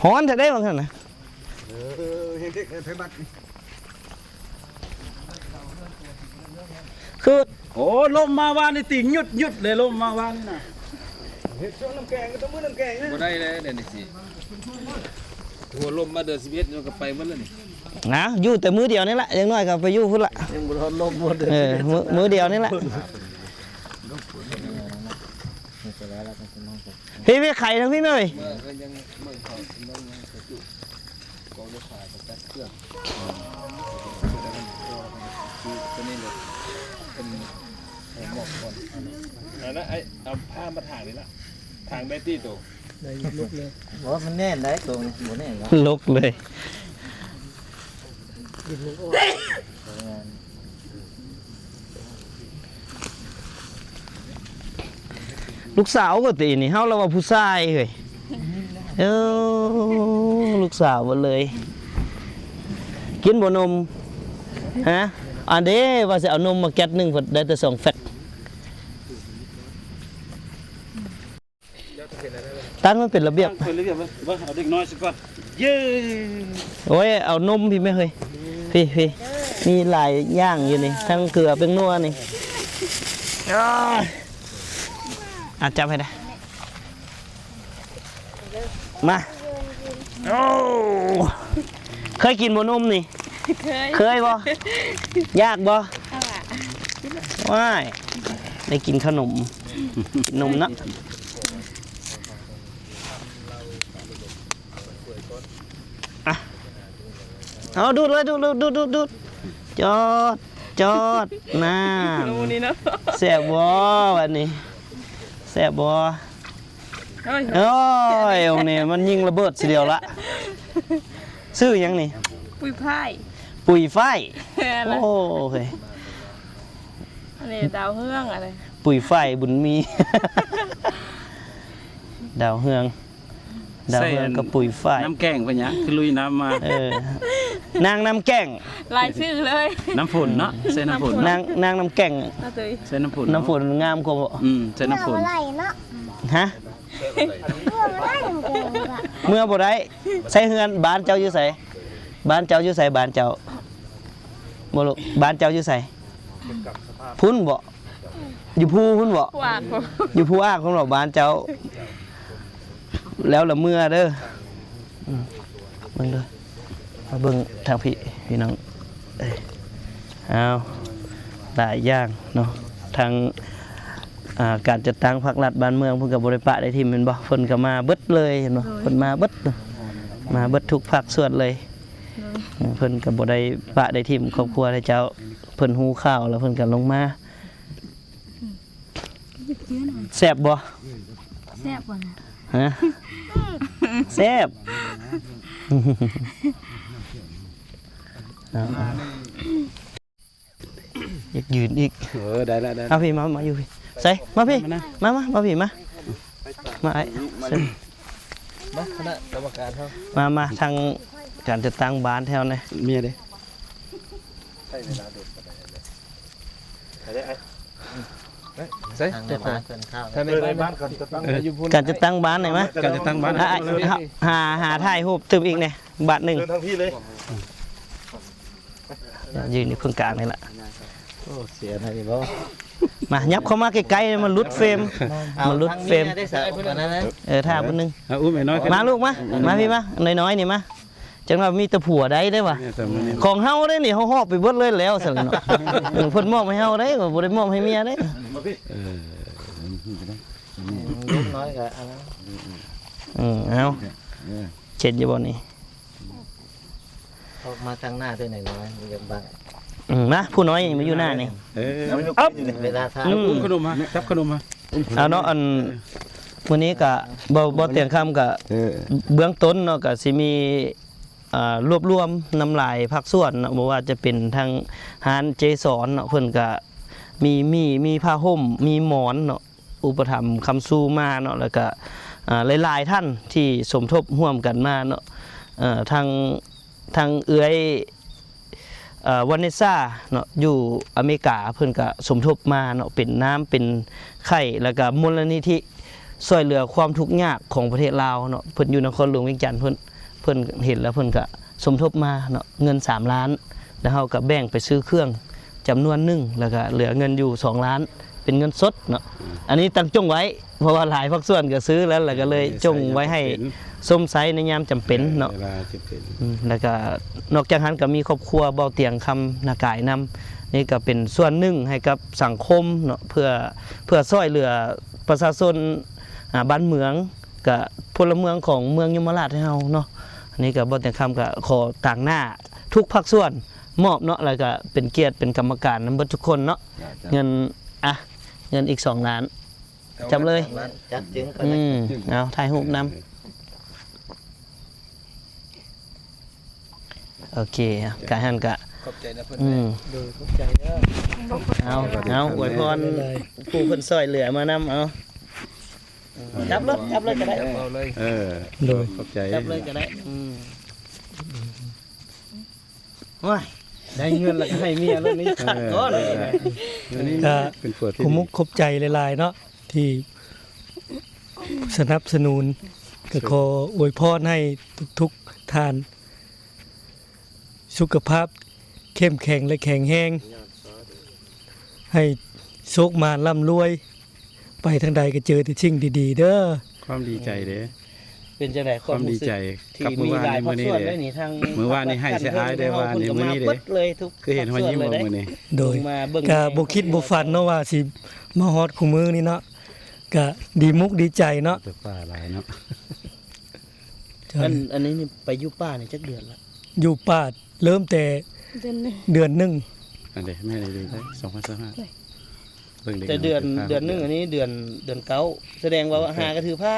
ຮ້ອນແທ້ເດ້ວ່າຊັ້ນນະ. ເອີ ເຮັດເດັກໄປບັດນີ້ ຄື ໂອ້ ລົມມາວານນີ້ຕິ ຢຸດ ຢຸດເລີຍ ລົມມາວານນີ້ນະ. ເຮັດຊ່ວງນ້ຳແກງ ກໍຕ້ອງມື້ນ້ຳແກງນະ ບໍ່ໄດ້ແລ້ວ ດຽວນີ້ຊິ ຫົວລົມມາເດືອນສິບເອັດ ມັນກໍໄປໝົດແລ້ວນີ້. ນະ ຢູ່ແຕ່ມື້ດຽວນີ້ລະ ຢ່າງໜ້ອຍກໍໄປຢູ່ພຸ້ນລະ ຍັງບໍ່ທັນລົມໝົດເດີ. ເອີ ມື້ ມື້ດຽວນີ້ລະ. ພີ່ ພີ່ ໄຂທາງພີ່ແມ່ເອີຍ. ອັນນັ້ນ ໄອ້ ເອົາຜ້າມາຖາງນີ້ລະ ຖາງໄດ້ຕິໂຕ. ບໍ່ ມັນແໜ້ນໄດ໋ ໂຕນີ້ບໍ່ແໜ້ນເນາະ ລົກເລີຍ. ລູກສາວກໍຕິນີ້ ເຮົາລະວ່າຜູ້ຊາຍເຮີ້ຍ. ເອີ ລູກສາວເບິດເລີຍ. ກິນບໍ່ນົມ? ຮະ? ອັນເດ້ ວ່າຊິເອົານົມມາແກັດໜຶ່ງ ໄດ້ແຕ່ສອງແຟັດ. ຕັ້ງມັນເປັນລະບຽບ ຕັ້ງເປັນລະບຽບ ເບິ່ງ ເອົາເດັກນ້ອຍຊະກ່ອນ. ເຢ້ ໂອ້ຍ ເອົານົມພີ້ແມ່ເຮີ້ຍ ພີ້ ພີ້ ມີຫຼາຍຢ່າງຢູ່ນີ້ ທັງເກືອ ແປ້ງນົວນີ້. ອາ ຈັບໃຫ້ໄດ້ ມາ. ໂອ້ ເຄີຍກິນບໍ່ນົມນີ້? ເຄີຍ ເຄີຍບໍ່? ຢາກບໍ່? ເອົາລະ ວ້າຍ ໄດ້ກິນຂະໜົມ ກິນນົມເນາະ. ອ່ະ ເອົາດູດເລີຍ ດູດ ດູດ ດູດ ດູດ ຈອດ ຈອດ ນັ້ນ ແຊບບໍ່ບາດນີ້ ແຊບບໍ່? ໂອ້ຍ ໂອ້ຍ ອົງນີ້ມັນຍິງລະເບີດທີດຽວລະ. ຊື່ຫຍັງນີ້? ປຸຍຝ້າຍ ປຸຍຝ້າຍ. ໂອ້ຍ ອັນນີ້ດາວເຮືອງ ອັນນີ້ ປຸຍຝ້າຍບຸນມີ ດາວເຮືອງ. ດາວເຮືອງກັບປຸຍຝ້າຍ ນ້ຳແກງເພິ່ນຫຍັງ ຄືລຸຍນ້ຳມາ. ເອີ ນາງນ້ຳແກງ ຫຼາຍຊື່ເລີຍ ນ້ຳຝົນເນາະ ໃສ່ນ້ຳຝົນ ນາງ ນາງນ້ຳແກງ ໃສ່ນ້ຳຝົນ ນ້ຳຝົນງາມກວ່າບໍ່? ອືມ ໃສ່ນ້ຳຝົນ ເມື່ອບໍ່ໄດ້ເນາະ ຮະ? ເມື່ອບໍ່ໄດ້ ໃສ່ເຮືອນ ບ້ານເຈົ້າຢູ່ໃສ? ບ້ານເຈົ້າຢູ່ໃສ? ບ້ານເຈົ້າ ບໍ່ລູກ ບ້ານເຈົ້າຢູ່ໃສ? ພຸ້ນບໍ່? ຢູ່ພູພຸ້ນບໍ່? ຢູ່ພູອາກພຸ້ນບໍ່ ບ້ານເຈົ້າ? ແລ້ວລະເມື່ອເດີ ອືມ ເບິ່ງເດີ ມາເບິ່ງທາງພີ້ ພີ່ນ້ອງເອີຍ. ອ້າວ ຫຼາຍຢ່າງເນາະ ທາງ ອ່າ ການຈັດຕັ້ງພັກລັດບ້ານເມືອງ ເພິ່ນກໍບໍ່ໄດ້ປະໄດ້ຖິ້ມແມ່ນບໍ່? ເພິ່ນກໍມາເບິດເລີຍເຫັນບໍ່? ໂດຍ ເພິ່ນມາເບິດ ມາເບິດທຸກພາກສ່ວນເລີຍ. ໂດຍ ເພິ່ນກໍບໍ່ໄດ້ປະໄດ້ຖິ້ມຄອບຄົວໃດເຈົ້າ ເພິ່ນຮູ້ຂ່າວແລ້ວເພິ່ນກໍລົງມາ. ແຊບບໍ່? ແຊບບໍ່ນະ? ຮະ? ແຊບ ເອົາ ຢາກຢືນອີກ. ເອີ ໄດ້ລະ ໄດ້ລະ. ເອົາພີ້ ມາ ມາຢູ່ພີ້ ໃສ ມາພີ້ ມາ ມາ ມາພີ້ ມາ ມາອ້າຍ ມາ ຄະນະກຳມະການເຮົາ ມາ ມາ ທາງການຈັດຕັ້ງບ້ານແຖວນີ້ ເມຍເດ້. ໃຊ້ເວລາດົນປານໃດ? ໃສ ທາງແມ່ບ້ານເພິ່ນເຂົ້າ ໃຊ້ແມ່ບ້ານກ່ອນ ຈັດຕັ້ງ ເອີ ຢູ່ພຸ້ນ ການຈັດຕັ້ງບ້ານນີ້ມາ ການຈັດຕັ້ງບ້ານ ຫາ ຫາ ຫາຖ່າຍຮູບຕື່ມອີກແດ່ບາດໜຶ່ງ ເດີນທາງພີ້ເລີຍ. ຢືນຢູ່ເຄິ່ງກາງນີ້ລະ. ໂອ້ ເສຍໃນບໍ່? ມາ ຫຍັບເຂົ້າມາໃກ້ໆ ມາຫຼຸດເຟຣມ ມາຫຼຸດເຟຣມ. ເອີ ຖ້າຜູ້ໜຶ່ງ ເອົາອຸ້ມໃຫ້ນ້ອຍ ມາລູກ ມາ ມາພີ້ ມາ ນ້ອຍໆ ນີ້ມາ. ຈັ່ງວ່າມີແຕ່ຜົວໄດ້ເດ້ວ່າ ຂອງເຮົາເດ້ນີ້ ເຮົາຮອບໄປເບິດເລີຍແລ້ວຊັ້ນເນາະ. ເອີ ເພິ່ນມອບໃຫ້ເຮົາເດ້ ບໍ່ໄດ້ມອບໃຫ້ເມຍເດ້. ເອີ ເດັກນ້ອຍກໍອັນນັ້ນ ເອີ ເອົາ ເອີ ເຈັດຢູ່ບໍ່ນີ້? ອອກມາທາງໜ້າເທື່ອໜ້ອຍໆ ມັນຢາກບັງ. ອືມ ມາ ຜູ້ນ້ອຍມາຢູ່ໜ້ານີ້. ເອີ ເວລາທານ ອືມ ອຸ້ມຂະໜົມມາ ຈັບຂະໜົມມາ. ເອົາເນາະ ອັນ ມື້ນີ້ກະ ເບົາ ເບົາຕຽງຄຳກະ ເອີ ເບື້ອງຕົ້ນເນາະ ກະຊິມີ ອ່າ ລວບລວມນຳຫຼາຍພາກສ່ວນເນາະ ບໍ່ວ່າຈະເປັນທາງຮ້ານເຈສອນເນາະ ເພິ່ນກະມີ ມີ ມີຜ້າຫົ່ມ ມີໝອນເນາະ ອຸປະຖຳຄ້ຳຊູມາເນາະ ແລ້ວກະ ອ່າ ຫຼາຍໆທ່ານທີ່ສົມທົບຮ່ວມກັນມາເນາະ ເອີ ທາງ ທາງເອື້ອຍ ເອີ ວາເນຊາເນາະ ຢູ່ອາເມລິກາ ເພິ່ນກະສົມທົບມາເນາະ ເປັນນ້ຳເປັນໄຂ່ ແລ້ວກະມູນລະນິທິ ຊ່ວຍເຫຼືອຄວາມທຸກຍາກຂອງປະເທດລາວເນາະ ເພິ່ນຢູ່ນະຄອນຫຼວງວຽງຈັນ ເພິ່ນ ເພິ່ນເຫັນແລ້ວເພິ່ນກະສົມທົບມາເນາະ ເງິນສາມລ້ານ ແລ້ວເຮົາກະແບ່ງໄປຊື້ເຄື່ອງຈຳນວນໜຶ່ງ ແລ້ວກະເຫຼືອເງິນຢູ່ສອງລ້ານ ເປັນເງິນສົດເນາະ. ອັນນີ້ຕັ້ງຈົ່ງໄວ້ ເພາະວ່າຫຼາຍພາກສ່ວນກະຊື້ແລ້ວ ແລ້ວກະເລີຍຈົ່ງໄວ້ໃຫ້ຊົມໃຊ້ໃນຍາມຈຳເປັນເນາະ. ເວລາຈຳເປັນ ອືມ ແລ້ວກະນອກຈາກຫັ້ນກະມີຄອບຄົວເບົາຕຽງຄຳ ນາກາຍນຳ ນີ້ກະເປັນສ່ວນໜຶ່ງໃຫ້ກັບສັງຄົມເນາະ ເພື່ອ ເພື່ອຊ່ວຍເຫຼືອປະຊາຊົນ ອ່າ ບ້ານເມືອງ ກະພົນລະເມືອງຂອງເມືອງຍົມມະລາດໃຫ້ເຮົາເນາະ. ອັນນີ້ກະເບົາຕຽງຄຳກະຂໍຕາງໜ້າທຸກພາກສ່ວນມອບເນາະ ແລ້ວກະເປັນກຽດເປັນກຳມະການນຳເບິດທຸກຄົນເນາະ. ເງິນ ອ່ະ ເງິນອີກສອງລ້ານ ຈັບເລີຍ ຈັບຈຶ່ງ ອືມ ເອົາ ຖ່າຍຮູບນຳ. ໂອເຄ ກະຫັ້ນກະ ຂອບໃຈນະເພິ່ນ ອືມ ໂດຍ ຂອບໃຈເດີ. ເອົາ ເອົາ ອວຍພອນຜູ້ເພິ່ນຊ່ວຍເຫຼືອມານຳ ເອົາ ຈັບລົດ ຈັບເລີຍກະໄດ້ ເອົາເລີຍ ເອີ ໂດຍ ຂອບໃຈ ຈັບເລີຍກະໄດ້ ອືມ. ໂອ້ຍ ໄດ້ເງິນແລ້ວກະໃຫ້ເມຍແລ້ວນີ້ ເອີ ຂາດກ່ອນ ເອີ ອັນນີ້ກະ ເປັນຜົວທີ່ ຂອບມຸກຂອບໃຈຫຼາຍໆເນາະ ທີ່ສະໜັບສະໜູນ ກະຂໍອວຍພອນໃຫ້ທຸກໆທ່ານ ສຸຂະພາບເຂັ້ມແຂງ ແລະ ແຂງແຮງ ໃຫ້ໂຊກໝານລ່ຳລວຍ ໄປທາງໃດກະເຈີແຕ່ສິ່ງດີໆເດີ. ຄວາມດີໃຈເດ້ ເປັນຈັ່ງໃດຄວາມຮູ້ສຶກທີ່ມີຫຼາຍພາກສ່ວນເດ້ນີ້ ທັງມື້ວານນີ້ໃຫ້ເສຍອາຍເດ້ ມື້ນີ້ເດ້ ຄືເຫັນຮອຍຍິ້ມບໍ່ມື້ນີ້ ໂດຍ ກະບໍ່ຄິດບໍ່ຝັນເນາະວ່າຊິມາຮອດຄູ່ມື້ນີ້ເນາະ ກະດີມຸກດີໃຈເນາະ. ແຕ່ປ່າຫຼາຍເນາະ ອັນ ອັນນີ້ນີ້ໄປຢູ່ປ່ານີ້ຈັກເດືອນລະ? ຢູ່ປ່າເລີ່ມແຕ່ເດືອນໜຶ່ງ ເດືອນໜຶ່ງ ອັນເດ ແມ່ນອີ່ຫຼີເດ້ ສອງພັນຊາວຫ້າ ເບິ່ງເດັກ ແຕ່ເດືອນ ເດືອນໜຶ່ງ ອັນນີ້ເດືອນ ເດືອນເກົ້າ ສະແດງວ່າຫາກະຖືພາ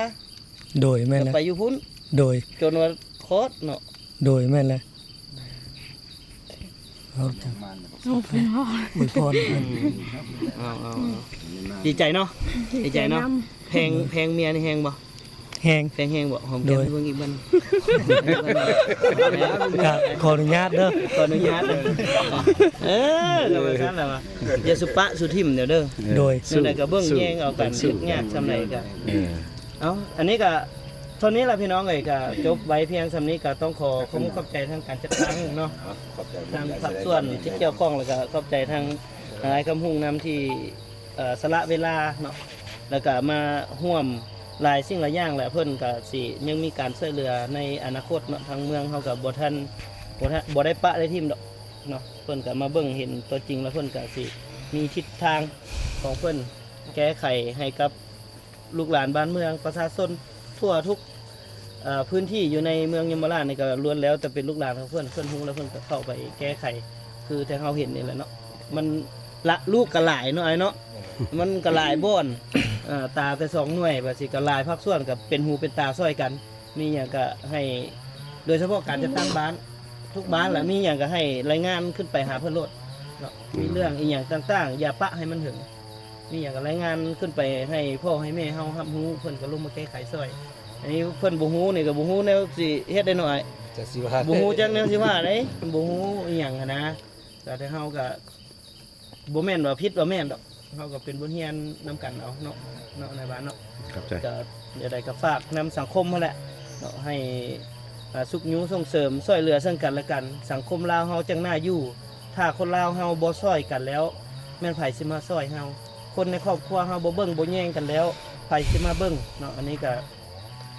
ໂດຍ ແມ່ນແລ້ວ ໄປຢູ່ພຸ້ນ ໂດຍ ຈົນວ່າຄອດເນາະ ໂດຍ ແມ່ນແລ້ວ. ເອົາ ອວຍພອນ ເອົາ ເອົາ ເອົາ ດີໃຈເນາະ ດີໃຈເນາະ. ແພງ ແພງເມຍນີ້ແຮງບໍ່? ແຮງ ແພງແຮງບໍ່? ຫອມແກ້ມໃຫ້ເບິ່ງອີກບັດ ກະຂໍອະນຸຍາດເດີ ຂໍອະນຸຍາດເດີ. ເອີ ກະວ່າຊັ້ນລະວ່າ ຢ່າສຸປະສຸຖິ້ມແນວເດີ ໂດຍ ແນວໃດກະເບິ່ງແຍງເອົາກັນ ຍາກສ່ຳໃດກະ ເອີ ເອົາ ອັນນີ້ກະເທົ່ານີ້ລະພີ່ນ້ອງເອີຍ ກະຈົບໄວ້ພຽງສ່ຳນີ້ ກະຕ້ອງຂໍຂອບຄຸນຂອບໃຈທາງການຈັດຕັ້ງເນາະ ທາງພາກສ່ວນທີ່ກ່ຽວຂ້ອງ ແລ້ວກະຂອບໃຈທາງ ເອີ ອ້າຍຄຳຮຸ່ງນຳທີ່ ເອີ ສະຫຼະເວລາເນາະ ແລ້ວກະມາຮ່ວມຫຼາຍສິ່ງຫຼາຍຢ່າງ ແລະ ເພິ່ນກະຊິຍັງມີການຊ່ວຍເຫຼືອໃນອະນາຄົດເນາະ. ທາງເມືອງເຮົາກະບໍ່ທັນ ບໍ່ທັນ ບໍ່ໄດ້ປະໄດ້ຖິ້ມດອກເນາະ ເພິ່ນກະມາເບິ່ງເຫັນຕົວຈິງ ແລ້ວເພິ່ນກະຊິມີທິດທາງຂອງເພິ່ນ ແກ້ໄຂໃຫ້ກັບລູກຫຼານບ້ານເມືອງ ປະຊາຊົນທົ່ວທຸກ ເອີ ພື້ນທີ່ຢູ່ໃນເມືອງຍົມມະລາດນີ້ກະລ້ວນແລ້ວແຕ່ເປັນລູກຫຼານຂອງເພິ່ນ ເພິ່ນຮູ້ແລ້ວເພິ່ນກະເຂົ້າໄປແກ້ໄຂ ຄືທີ່ເຮົາເຫັນນີ້ແຫຼະເນາະ ມັນລະ ລູກກະຫຼາຍເນາະ ອ້າຍເນາະ ມັນກະຫຼາຍບ່ອນ ເອີ ຕາແຕ່ສອງໜ່ວຍ ບາດຊິກະຫຼາຍພາກສ່ວນກະເປັນຫູເປັນຕາຊ່ອຍກັນ ມີຫຍັງກະໃຫ້ ໂດຍສະເພາະການຈັດຕັ້ງບ້ານ ທຸກບ້ານລະ ມີຫຍັງກະໃຫ້ລາຍງານຂຶ້ນໄປຫາເພິ່ນໂລດເນາະ ມີເລື່ອງອີ່ຫຍັງຕ່າງໆ ຢ່າປະໃຫ້ມັນເຖິງ ມີຫຍັງກະລາຍງານຂຶ້ນໄປໃຫ້ພໍ່ໃຫ້ແມ່ເຮົາຮັບຮູ້ ເພິ່ນກະລົງມາແກ້ໄຂຊ່ອຍ. ອັນນີ້ເພິ່ນບໍ່ຮູ້ນີ້ກະບໍ່ຮູ້ແນວຊິເຮັດໄດ້ເນາະ ອ້າຍ ຈັກຊິວ່າ ບໍ່ຮູ້ຈັກແນວຊິວ່າໃດ ບໍ່ຮູ້ອີ່ຫຍັງຫັ້ນນະ ກະແຕ່ເຮົາກະບໍ່ແມ່ນວ່າຜິດວ່າແມ່ນດອກ ເຮົາກະເປັນບົດຮຽນນຳກັນເອົາເນາະ ເນາະ ນາຍບ້ານເນາະ. ຂອບໃຈ ກະ ຈັ່ງໃດກະຝາກນຳສັງຄົມຫັ້ນແຫຼະເນາະ ໃຫ້ ອ່າ ຊຸກຍູ້ສົ່ງເສີມຊ່ວຍເຫຼືອເຊິ່ງກັນແລະກັນ ສັງຄົມລາວເຮົາຈັ່ງໜ້າຢູ່. ຖ້າຄົນລາວເຮົາບໍ່ຊ່ອຍກັນແລ້ວ ແມ່ນໃຜຊິມາຊ່ອຍເຮົາ? ຄົນໃນຄອບຄົວເຮົາບໍ່ເບິ່ງບໍ່ແຍງກັນແລ້ວ ໃຜຊິມາເບິ່ງເນາະ? ອັນນີ້ກະ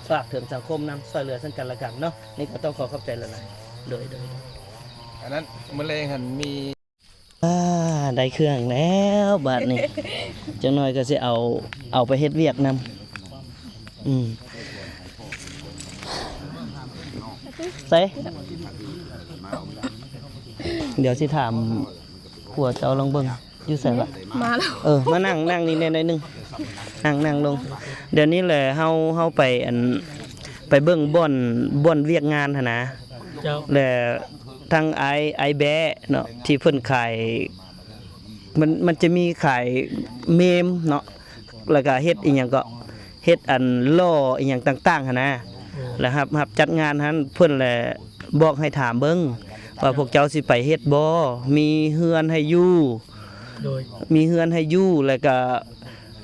ຝາກເຖິງສັງຄົມນຳ ຊ່ວຍເຫຼືອເຊິ່ງກັນແລະກັນເນາະ. ນີ້ກະຕ້ອງຂໍຂອບໃຈຫຼາຍໆ ໂດຍ ໂດຍ ໂດຍ. ອັນນັ້ນ ມື້ແລງຫັ້ນມີ ອ່າ ໄດ້ເຄື່ອງແລ້ວບາດນີ້ ຈັກໜ້ອຍກະຊິເອົາ ເອົາໄປເຮັດວຽກນຳ. ອືມ ໃສ ດຽວຊິຖາມຜົວເຈົ້າລອງເບິ່ງ ຢູ່ໃສວະ? ມາແລ້ວ ເອີ ມານັ່ງ ນັ່ງນີ້ແດ່ໜ້ອຍໜຶ່ງ ນັ່ງ ນັ່ງລົງ. ດຽວນີ້ແຫຼະ ເຮົາ ເຮົາໄປ ອັນ ໄປເບິ່ງບ່ອນ ບ່ອນວຽກງານຫັ້ນນະ ເຈົ້າ ແລະ ທັງອ້າຍ ອ້າຍແບ້ເນາະ ທີ່ເພິ່ນຂາຍ ມັນ ມັນຈະມີຂາຍເມມເນາະ ແລ້ວກະເຮັດອີ່ຫຍັງເກາະ ເຮັດອັນຫຼໍ່ອີ່ຫຍັງຕ່າງໆຫັ້ນນະ ແລ້ວຮັບ ຮັບຈັດງານຫັ້ນ ເພິ່ນແຫຼະບອກໃຫ້ຖາມເບິ່ງວ່າພວກເຈົ້າຊິໄປເຮັດບໍ່ ມີເຮືອນໃຫ້ຢູ່ ໂດຍ ມີເຮືອນໃຫ້ຢູ່ ແລ້ວກະ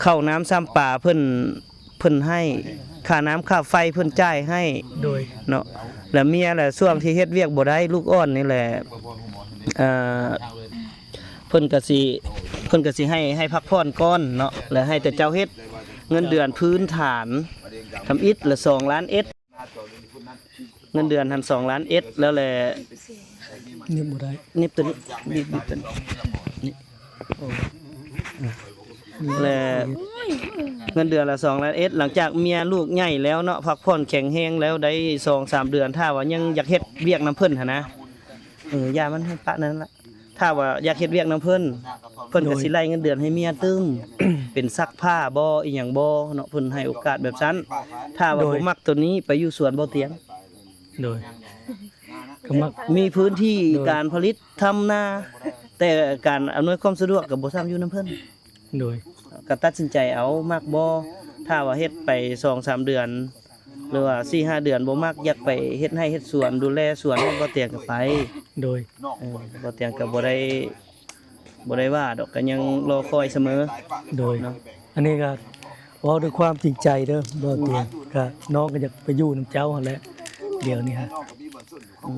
ເຂົ້ານ້ຳຊ້ຳປາເພິ່ນ ເພິ່ນໃຫ້ ຄ່ານ້ຳຄ່າໄຟເພິ່ນຈ່າຍໃຫ້ ໂດຍ ເນາະ. ແລ້ວເມຍລະ ຊ່ວງທີ່ເຮັດວຽກບໍ່ໄດ້ ລູກອ່ອນນີ້ແຫຼະ ເອີ ເພິ່ນກະຊິ ເພິ່ນກະຊິໃຫ້ ໃຫ້ພັກຜ່ອນກ່ອນເນາະ ແລ້ວໃຫ້ແຕ່ເຈົ້າເຮັດ. ເງິນເດືອນພື້ນຖານທຳອິດລະສອງລ້ານເອັດ ເງິນເດືອນຫັ້ນສອງລ້ານເອັດ ແລ້ວແຫຼະ ໜິບບໍ່ໄດ້ ໜິບໂຕນີ້ ໜິບ ໜິບໂຕນີ້ ນີ້ ໂອ້ ແລະ ເງິນເດືອນລະສອງລ້ານເອັດ ຫຼັງຈາກເມຍລູກໃຫຍ່ແລ້ວເນາະ ພັກຜ່ອນແຂງແຮງແລ້ວໄດ້ສອງສາມເດືອນ ຖ້າວ່າຍັງຢາກເຮັດວຽກນຳເພິ່ນຫັ້ນນະ ເອີ ຢ່າມັນໃຫ້ປະນັ້ນລະ ຖ້າວ່າຢາກເຮັດວຽກນຳເພິ່ນ ເພິ່ນກະ ໂດຍ ຊິໄລ່ເງິນເດືອນໃຫ້ເມຍຕື່ມ ເປັນຊັກຜ້າບໍ ອີ່ຫຍັງບໍເນາະ ເພິ່ນໃຫ້ໂອກາດແບບຊັ້ນ. ຖ້າວ່າ ໂດຍ ບໍ່ມັກໂຕນີ້ ໄປຢູ່ສວນບໍ່ຕຽງ ໂດຍ ກະມັກ ມີພື້ນທີ່ ໂດຍ ການຜະລິດທຳນາ ແຕ່ການອຳນວຍຄວາມສະດວກກະບໍ່ຊ່ຳຢູ່ນຳເພິ່ນ ໂດຍ ກະຕັດສິນໃຈເອົາ ມັກບໍ່ ຖ້າວ່າເຮັດໄປສອງສາມເດືອນ ຫຼືວ່າສີ່ຫ້າເດືອນ ບໍ່ມັກ ຢາກໄປເຮັດໄຮ່ເຮັດສວນ ດູແລສວນໃຫ້ບໍ່ຕຽງກະໄປ ໂດຍ ເອີ ບໍ່ຕຽງກະບໍ່ໄດ້ ບໍ່ໄດ້ວ່າດອກ ກະຍັງລໍຄອຍສະເໝີ ໂດຍ ເນາະ. ອັນນີ້ກະເວົ້າດ້ວຍຄວາມຈິງໃຈເດີ ບໍ່ຕຽງ ກະນ້ອງກະຢາກໄປຢູ່ນຳເຈົ້າຫັ້ນແຫຼະ ດຽວນີ້ຮະ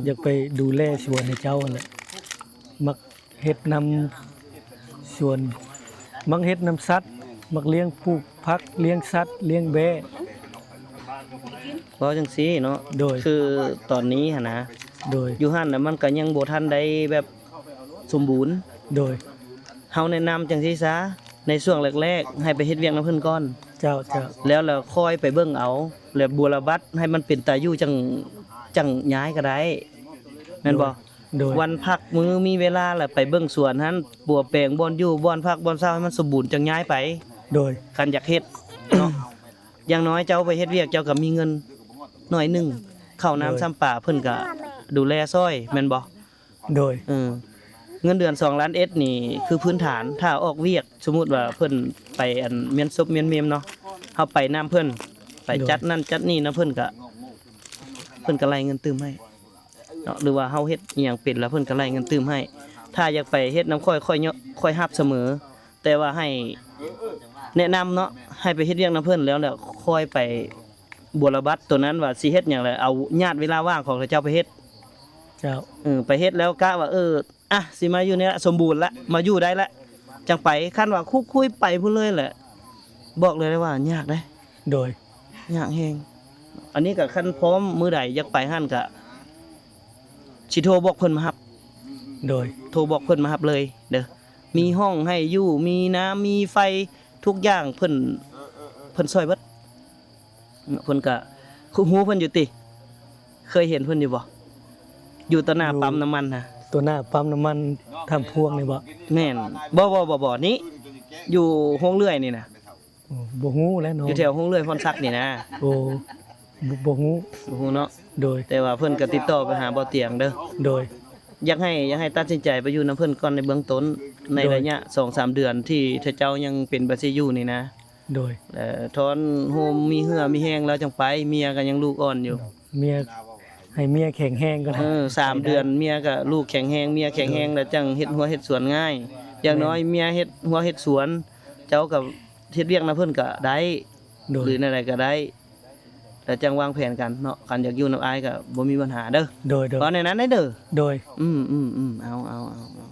ຢາກໄປດູແລສວນໃຫ້ເຈົ້າຫັ້ນແຫຼະ ມັກເຮັດນຳສວນ ມັກເຮັດນຳສັດ ມັກລ້ຽງ ປູກຜັກ ລ້ຽງສັດ ລ້ຽງແບ້ ເວົ້າຈັ່ງຊີ້ເນາະ ໂດຍ ຄືຕອນນີ້ຫັ້ນນະ ໂດຍ ຢູ່ຫັ້ນນະ ມັນກະຍັງບໍ່ທັນໄດ້ແບບສົມບູນ ໂດຍ ເຮົາແນະນຳຈັ່ງຊີ້ຊະ ໃນຊ່ວງແລກໆ ໃຫ້ໄປເຮັດວຽກນຳເພິ່ນກ່ອນ ເຈົ້າ ເຈົ້າ ແລ້ວລະຄ່ອຍໄປເບິ່ງເອົາ ແລະບົວລະບັດໃຫ້ມັນເປັນຕາຢູ່ ຈັ່ງ ຈັ່ງຍ້າຍກະໄດ້ ແມ່ນບໍ່? ໂດຍ ໂດຍ ວັນພັກມື້ມີເວລາລະໄປເບິ່ງສວນຫັ້ນ ປົວແປງບ່ອນຢູ່ ບ່ອນພັກບ່ອນເຊົາໃຫ້ມັນສົມບູນ ຈັ່ງຍ້າຍໄປ ໂດຍ ຄັນຢາກເຮັດເນາະ ຢ່າງໜ້ອຍເຈົ້າໄປເຮັດວຽກ ເຈົ້າກະມີເງິນໜ້ອຍໜຶ່ງ ເຂົ້ານ້ຳ ໂດຍ ຊຳປາ ເພິ່ນກະດູແລຊ່ອຍ ແມ່ນບໍ່? ໂດຍ ເອີ ເງິນເດືອນສອງລ້ານເອັດນີ້ ຄືພື້ນຖານ ຖ້າອອກວຽກ ສົມມຸດວ່າເພິ່ນໄປອັນມ້ຽນສົບມ້ຽນເມມເນາະ ເຮົາໄປນຳເພິ່ນ ໄປ ໂດຍ ຈັດນັ້ນຈັດນີ້ນຳເພິ່ນກະ ເພິ່ນກະໄລ່ເງິນຕື່ມໃຫ້ເນາະ ຫຼືວ່າເຮົາເຮັດອີ່ຫຍັງເປັນລະ ເພິ່ນກະໄລ່ເງິນຕື່ມໃຫ້. ຖ້າຢາກໄປເຮັດນຳຂ້ອຍ ຂ້ອຍ ຂ້ອຍຮັບສະເໝີ ແຕ່ວ່າໃຫ້ແນະນຳເນາະ ໃຫ້ໄປເຮັດວຽກນຳເພິ່ນ ແລ້ວລະຄ່ອຍໄປບົວລະບັດໂຕນັ້ນວ່າຊິເຮັດຫຍັງ ລະເອົາຍາດເວລາວ່າງຂອງເຈົ້າໄປເຮັດ ເຈົ້າ ເອີ ໄປເຮັດແລ້ວກະວ່າ ເອີ ອະ ຊິມາຢູ່ນີ້ລະ ສົມບູນລະ ມາຢູ່ໄດ້ລະ ຈັ່ງໄປ. ຄັນວ່າຄຸກຄຸຍໄປພຸ້ນເລີຍແຫຼະ ບອກເລີຍໄດ້ວ່າຍາກເດ້ ໂດຍ ຍາກແຮງ. ອັນນີ້ກະຄັນພ້ອມມື້ໃດຢາກໄປຫັ້ນກະຊິໂທບອກເພິ່ນມາຮັບ ໂດຍ ໂທບອກເພິ່ນມາຮັບເລີຍເດີ ມີຫ້ອງໃຫ້ຢູ່ ມີນ້ຳ ມີໄຟ ທຸກຢ່າງເພິ່ນ ເພິ່ນຊ່ອຍເບິດ. ເພິ່ນກະ ຮູ້ເພິ່ນຢູ່ຕິ? ເຄີຍເຫັນເພິ່ນຢູ່ບໍ່? ຢູ່ຕໍ່ໜ້າ ຢູ່ ປ້ຳນ້ຳມັນຫັ້ນ ຕໍ່ໜ້າປ້ຳນ້ຳມັນທາງພວງນີ້ບໍ່? ແມ່ນ ບໍ່ ບໍ່ ບໍ່ ບໍ່ ນີ້ ຢູ່ໂຮງເລື່ອຍນີ້ນະ. ໂອ້ ບໍ່ຮູ້ແຫຼະເນາະ ຢູ່ແຖວໂຮງເລື່ອຍພອນສັກນີ້ນະ. ໂອ້ ບໍ່ ບໍ່ຮູ້ ບໍ່ຮູ້ເນາະ. ໂດຍ ແຕ່ວ່າເພິ່ນກະຕິດຕໍ່ໄປຫາບໍ່ຕຽງເດີ. ໂດຍ ຢາກໃຫ້ ຢາກໃຫ້ຕັດສິນໃຈໄປຢູ່ນຳເພິ່ນກ່ອນໃນເບື້ອງຕົ້ນ ໃນ ໂດຍ ໄລຍະສອງສາມເດືອນທີ່ເຈົ້າຍັງເປັນບັດຊິຢູ່ນີ້ນະ. ໂດຍ ເອີ ຖອນໂຮມມີເຫື່ອມີແຮງແລ້ວຈັ່ງໄປ ເມຍກະຍັງລູກອ່ອນຢູ່ ເມຍ ໃຫ້ເມຍແຂງແຮງກ່ອນ. ເອີ ສາມເດືອນເມຍກະລູກແຂງແຮງ ເມຍແຂງແຮງ ໂດຍ ແລ້ວຈັ່ງເຮັດຮົ້ວເຮັດສວນງ່າຍ. ຢ່າງ ແມ່ນ ນ້ອຍເມຍເຮັດຮົ້ວເຮັດສວນ ເຈົ້າກະເຮັດວຽກນຳເພິ່ນກະໄດ້ ໂດຍ ຫຼືແນວໃດກະໄດ້ ແລ້ວຈັ່ງວາງແຜນກັນເນາະ. ຄັນຢາກຢູ່ນຳອ້າຍກະບໍ່ມີບັນຫາເດີ. ໂດຍ ໂດຍ ເວົ້າແນວນັ້ນໄດ້ເດີ. ໂດຍ ອືມ ອືມ ອືມ ເອົາ ເອົາ ເອົາ ເອົາ